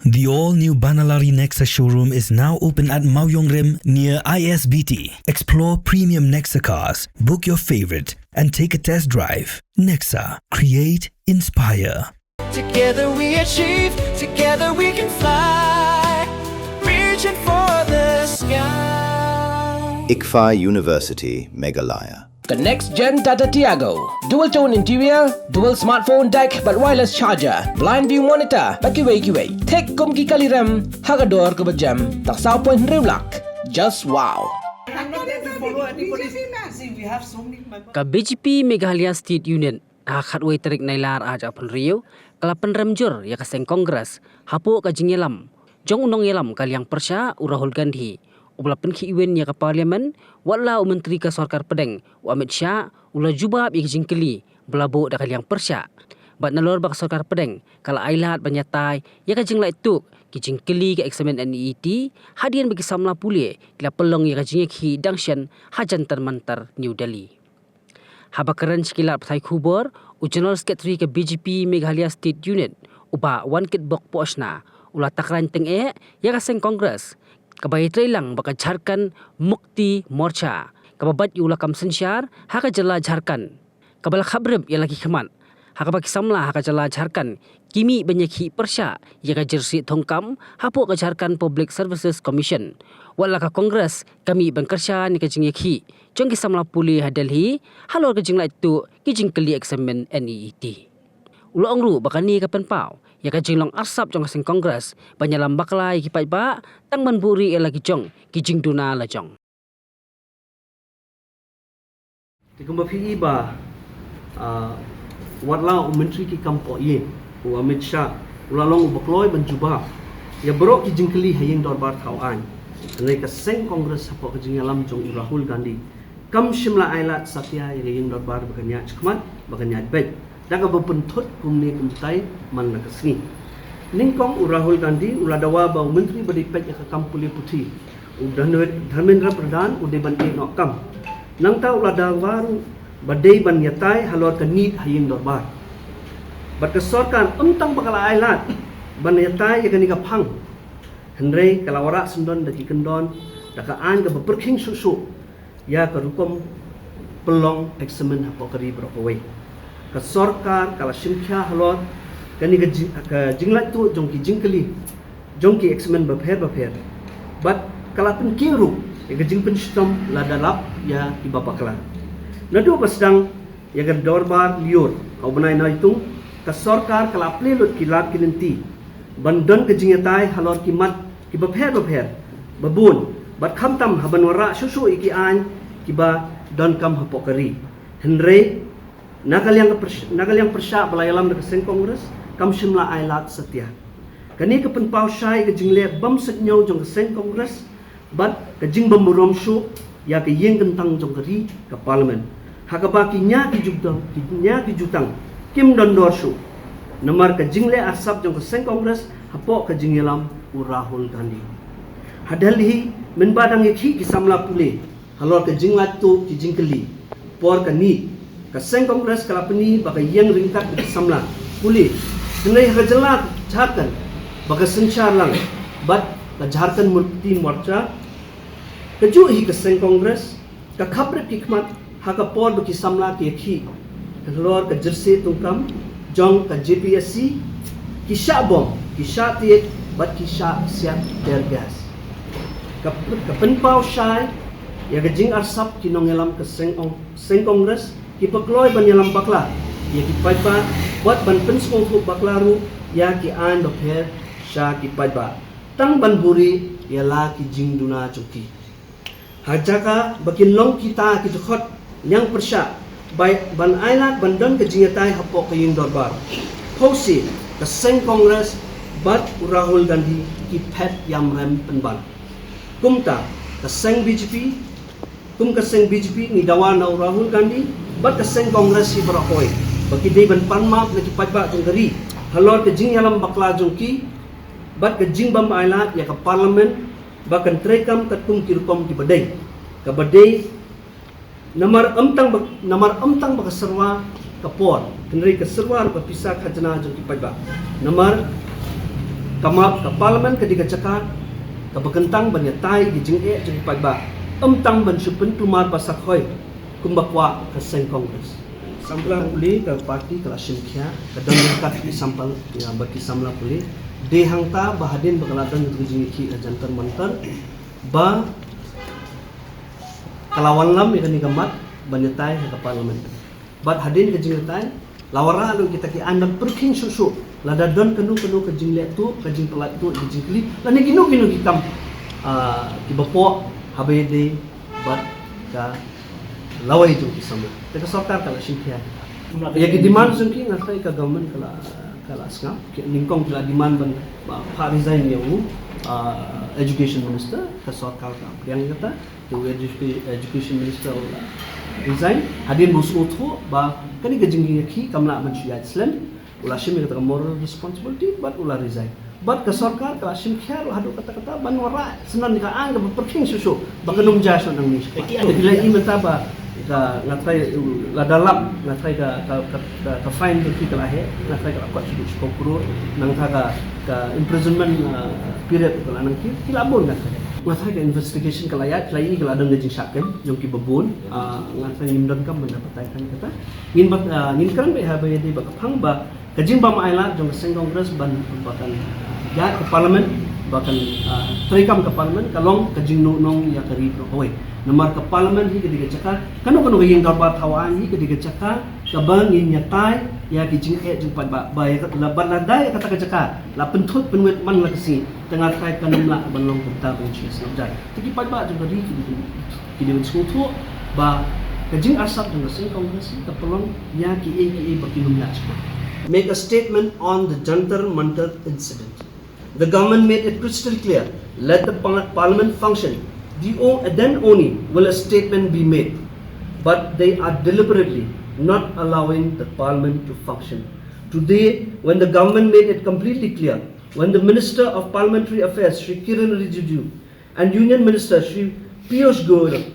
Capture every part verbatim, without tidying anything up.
The all-new Banalari Nexa showroom is now open at Mawiong Rim near I S B T. Explore premium Nexa cars, book your favorite, and take a test drive. Nexa, create, inspire. Together we achieve, together we can fly, reaching for the sky. ICFAI University, Meghalaya. Ka next gen Tata Tiago. Dual tone interior, dual smartphone deck bad wireless charger, blind view monitor bad kiwei kiwei. Thik kum ki kali rem ha ka dor kaba jem tang saw point hynriew lak. Just wow. Ka B J P Meghalaya State Unit ha khatwei tarik Nailar ar hajar arphew hynriew ka la pynrem jur ïa ka seng Congress hapoh ka jingïalam jong u nongïalam ka liang pyrshah u Rahul Gandhi, uba la pynkhih win ïa ka Parliament, wat la u Myntri ka Sorkar Pdeng u Amit Shah u la jubab ïa ka jingkylli ba la buh da ka liang pyrshah. Bad nalor ba ka Sorkar Pdeng ka la ailad ban ïatai ïa ka jinglait tuh ki jingkylli ka eksamin N E E T, hadien ba ki samla pule ki la pynlong ïa ka jingïakhih dang shen ha Jantar Mantar, New Delhi. Haba kren sha ki lad pathai khubor, u General Secretary ka B J P Meghalaya State Unit, u Bah Wankitbok Pohshna, u la takren tyngeh ïa ka seng Congress kaba ïatrei lang bad ka Jharkhand Mukti Morcha, kaba bad ïa u lakam synshar ha ka jylla Jharkhand, kaba la khaprip ïa la ki khmat, ha kaba ki samla ha ka jylla Jharkhand ki mih ban ïakhih pyrshah ïa ka jyrsieh thungkam hapoh ka Jharkhand Public Services Commission. Wat la ka Congress ka mih ban kyrshan ïa ka jingïakhih jong ki samla pule ha Delhi halor ka jinglait tuh ki jingkylli eksamin N E E T. U la ong ruh ba kane ka pynpaw ïa ka jinglong arsap jong ka seng Congress ban ïalam bakla ïa ki paidbah tang ban buhrieh ïa la ki jong ki jingduna lajong. Te kumba phi i ba, ah, wat la u Myntri ki kam pohïing u Amit Shah u la long uba kloi ban jubab ïa baroh ki jingkylli ha ïing dorbar thaw aiñ, hynrei ka seng Congress hapoh ka jingïalam jong u Rahul Gandhi kam shym la ailad satia ïa ka ïing dorbar ba kan ïaid shakhmat, ba kan ïaid beit, da kaba pynthut kumne kumtai man la ka sngi. Nyngkong u Rahul Gandhi u la dawa ba u Myntri ba dei peit ïa ka kam pule puthi, u Dharme-, Dharmendra Pradhan, u dei ban ïeh noh kam. Nangta u la dawa ruh ba dei ban ïatai halor ka NEET ha ïing dorbar. Bad ka sorkar ym tang ba ka la ailad ban ïatai ïa kane ka phang, hynrei ka la wanrah syndon da ki kyndon, da ka aiñ kaba pyrkhing shuh shuh ïa ka rukom pynlong eksamin hapoh ka ri baroh kawei. Ka sorkar ka la shim khia halor kane ka jing-, ka jinglait tuh jong ki jingkylli jong ki eksamin bapher bapher. Bad ka la pynkiew ruh ïa ka jingpynshitom lada lap ïa kiba bakla. Naduh ba sdang ïa ka dorbar lyiur ha u bnai Naitung, ka sorkar ka la plie lut ki lad ki lynti ban don ka jingïatai halor ki mat kiba pher bapher ba bun, bad khamtam ha ban wanrah shuh shuh ïa ki aiñ kiba donkam hapoh ka ri. Hynrei na ka liang ka pyrsh-, na ka liang pyrshah ba la ïalam da ka seng Congress kam shym la ailad satia. Kane ka pynpaw shai ïa ka jingleh bym suidñiew jong ka seng Congress bad ka jingbymburom shuh ïa ka ïing kyntang jong ka ri, ka Parliament, ha kaba ki nia ki jutang, ki nia ki jutang kim don dor shuh namar ka jingleh arsap jong ka seng Congress hapoh ka jingïalam u Rahul Gandhi. Ha Delhi, mynba dang ïakhih ki samla pule halor ka jinglait tuh ki jingkylli por ka NEET, ka seng Congress ka la pyni ba ka ïeng ryngkat bad ki samla pule, hynrei ha ka jylla Jharkhand ba ka synshar lang bad ka Jharkhand Mukti Morcha. Kajuh hi ka seng Congress ka khaprip ki khmat ha ka por ba ki samla ki ïakhih halor ka jyrsieh thungkam jong ka J P S C, ki shah bom, ki shah tied bad ki shah siat tear gas. Ka, ka pynpaw shai ïa ka jingarsap ki nongïalam ka seng ong-, seng Congress kiba kloi ban ïalam bakla ïa ki paidbah, wat ban pynsngewthuh bakla ruh ïa ki aiñ bapher sha ki paidbah, tang ban buhrieh ïa la ki jingduna jong ki. Ha jaka ba kin long kita ki dkhot liang pyrshah bai ban ailad ban don ka jingïatai hapoh ka ïing dorbar, phewse ka seng Congress bad u Rahul Gandhi ki phet ïam rem pynban. Kumta ka seng B J P, kum ka seng B J P ngi dawa na u Rahul Gandhi bad ka seng Congress hi baroh kawei ba ki dei ban pan map na ki paidbah jong ka ri halor ka jingïalam bakla jong ki bad ka jingbym ailad ïa ka Parliament ba kan treikam katkum ki rukom kiba dei, kaba dei namar ym tang ba, namar ym tang ba ka syrwa ka por, hynrei ka syrwa ruh ka pisa khajna jong ki paidbah. Namar Ka map ka Parliament ka dei ka jaka kaba kyntang ban ïatai ki jingeh jong ki paidbah, ym tang ban shu pyntumar ba sa khoi kumba kwah ka seng Congress. Samla pule ka party ka la shim khia, ka don ryngkat ki samla, ïa, bad ki samla pule. Dei hangta ba hadien ba ka la don ka jingïakhih ha Jantar Mantar ba ka la wanlam ïa kane ka mat ban ïatai ha ka Parliament. Bad hadien ka jingïatai la wanrah lut kita ki aiñ ban pyrkhing shuh shuh lada don kano kano ka jingleh tuh, ka jingpyllait tuh, ka jingkylli lane kino kino ki kam, ah, kiba poh haba ïadei bad ka lawei jong ki samla. Te ka sorkar ka la shim khia. Ïa ki demand jong ki, nga tharai ka government ka la, ka la sngap. Ki, nyngkong ki la demand ban, ba, phah resign ïa u, ah, education minister, ka sorkar ka pdiang ïa kata. Te u educa-, education minister u la resign hadien ba u sngewthuh ba kane ka jingïakhih kam lah ban shu ïaid slem. U la shim ïa kata ka moral responsibility bad u la resign. Bad ka sorkar ka la shim khia ruh haduh katta katta ban wanrah syndon ïa ka aiñ kaba pyrkhing shuh shuh ba kan ym jia shuh nangne shuh. Te ki la ïohi mynta ba ka, nga tharai, lada lap, nga tharai ka, ka, ka, ka, ka fine jong ki ka la heh, nga tharai ka la kot shaduh shiphew klur, nangta ka, ka imprisonment, uh, period ka la nang ki, ki la bun, nga tharai. Nga tharai ka investigation ka la ïaid, ki la ïohi ka la don ka jingshah kem jong kiba bun, uh, nga tharai ngim donkam ban da batai kane kata. Ngin ba, uh, ngin kren beit haba ïadei bad ka phang ba ka jingbym ailad jong ka seng Congress ban, ba kan ïaid ka Parliament, ba kan, ah, treikam ka Parliament, ka long ka jingnuhnong ïa ka ri baroh kawei. Namar ka Parliament hi ka dei ka jaka, kano kano ka ïing dorbar thaw aiñ hi ka dei ka jaka kaba ngin ïatai ïa ki jingeh jingpaidbah, ba ïa ka, la, ba lada ïa kata ka jaka la pynthut pynwit man la ka sngi, te nga tharai kan ym lah ban long kumta ban shu sngap jai. Te ki paidbah jong ka ri ki dei ban Ki dei ban sngewthuh ba ka jingarsap jong ka seng Congress ka pynlong ïa kiei kiei ba kin ym lah shuh. Make a statement on the Jantar Mantar incident. The government made it crystal clear, let the par-, parliament function. The o-, then only will a statement be made. But they are deliberately not allowing the parliament to function. Today, when the government made it completely clear, when the Minister of Parliamentary Affairs, Shri Kiren Rijiju, and Union Minister Shri Piyush Goyal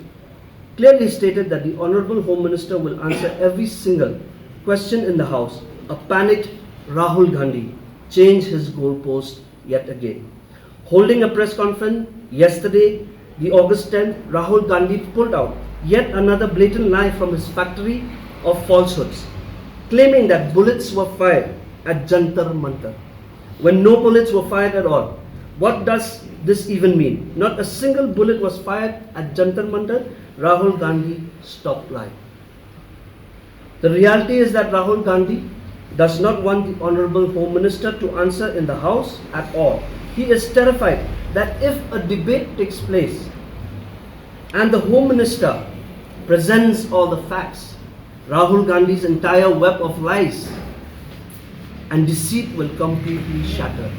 clearly stated that the Honorable Home Minister will answer every single question in the House, a panicked Rahul Gandhi changed his goalpost yet again. Holding a press conference yesterday, the August tenth, Rahul Gandhi pulled out yet another blatant lie from his factory of falsehoods, claiming that bullets were fired at Jantar Mantar when no bullets were fired at all. What does this even mean? Not a single bullet was fired at Jantar Mantar. Rahul Gandhi, stop lying. The reality is that Rahul Gandhi does not want the Honorable Home Minister to answer in the House at all. He is terrified that if a debate takes place and the Home Minister presents all the facts, Rahul Gandhi's entire web of lies and deceit will completely shatter.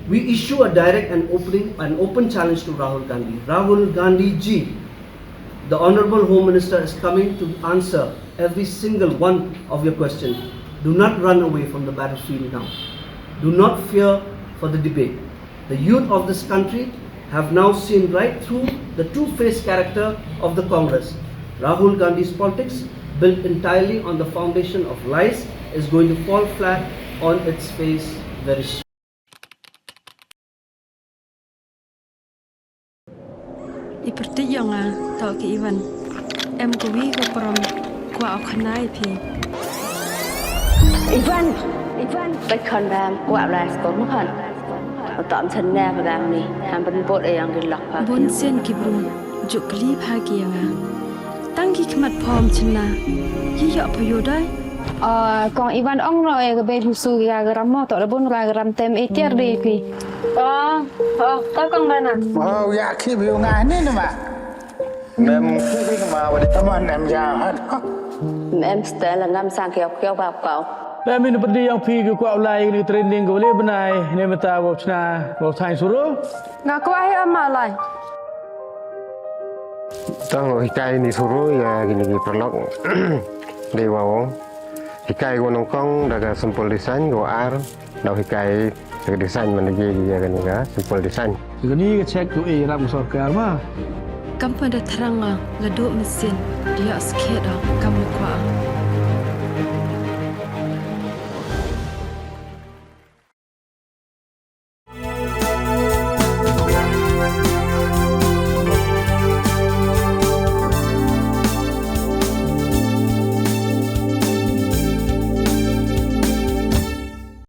We issue a direct and opening, an open challenge to Rahul Gandhi. Rahul Gandhi ji, the Honorable Home Minister is coming to answer every single one of your questions. Do not run away from the battlefield now. Do not fear for the debate. The youth of this country have now seen right through the two-faced character of the Congress. Rahul Gandhi's politics, built entirely on the foundation of lies, is going to fall flat on its face very soon. I pyrthei ïa nga, to ki Ivan. Em kawi ka prom kwah u khana ïa phi. Ivan, Ivan, bai khon bam kwah lai sko mu khon. Utam chen ne ba bam ni, ham ban bot e yang di lak pa. Bun sien ki briew ju kylli pha ki ïa nga. Tang ki khmat phom chynna, ki ïoh pha ïoh dai. Ah, kong Ivan ong no e ka bei busu ïa ka ram mo to da bun ra ka ram tem e tiar dei phi. Oh, oh, ka kong Dana. Oh, ïa ki briew nga ni nama. Mem ki ma wali. Taman em ja hat. Mem stel ngam sang kiau kiau bap kau. Mem in pedi yang phi ki kwah ulai ni training ko le benai ne meta wap chna wap thang suru. Nga kwah hi ama lai. Tang hikai ni suru ïa kini ki paralok. Dei wow. Hikai ko nyngkong da ka simple design, ko ar da hikai da ka design man da ïa kani ka simple design. Kani ka check ko e ram sorkar ma. Kam pat da thrang nga la duh machine da ïa skhet da kam kwah.